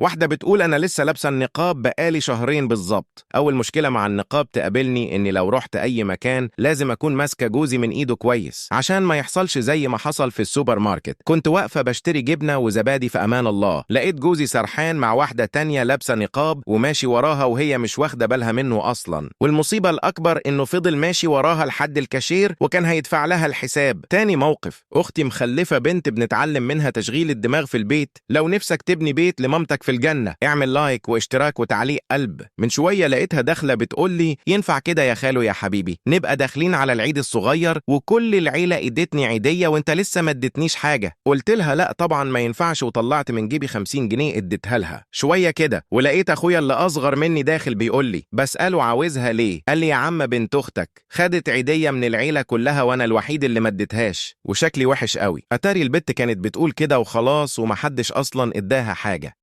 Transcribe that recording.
واحدة بتقول أنا لسه لابسة النقاب بقالي شهرين بالظبط. أول مشكلة مع النقاب تقابلني إني لو رحت أي مكان لازم أكون ماسكة جوزي من إيده كويس عشان ما يحصلش زي ما حصل في السوبر ماركت. كنت واقفة بشتري جبنة وزبادي في أمان الله، لقيت جوزي سرحان مع واحدة تانية لابسة نقاب وماشي وراها وهي مش واخدة بالها منه أصلا. والمصيبة الأكبر إنه فضل ماشي وراها لحد الكاشير وكان هيدفع لها الحساب. تاني موقف، أختي مخلفة بنت بنتعلم منها تشغيل الدماغ في البيت. لو نفسك تبني بيت لمامتك في الجنة اعمل لايك واشتراك وتعليق قلب. من شوية لقيتها داخلة بتقول لي ينفع كده يا خالو يا حبيبي، نبقى داخلين على العيد الصغير وكل العيلة ادتني عيدية وانت لسه ما ادتنيش حاجة. قلت لها لا طبعا ما ينفعش، وطلعت من جيبي 50 جنيه اديتها لها. شوية كده ولقيت اخويا اللي اصغر مني داخل بيقول لي، بسأله عاوزها ليه؟ قال لي يا عم بنت اختك خدت عيدية من العيلة كلها وانا الوحيد اللي ما اديتهاش وشكلي وحش قوي. اتاري البت كانت بتقول كده وخلاص ومحدش اصلا اداها حاجة.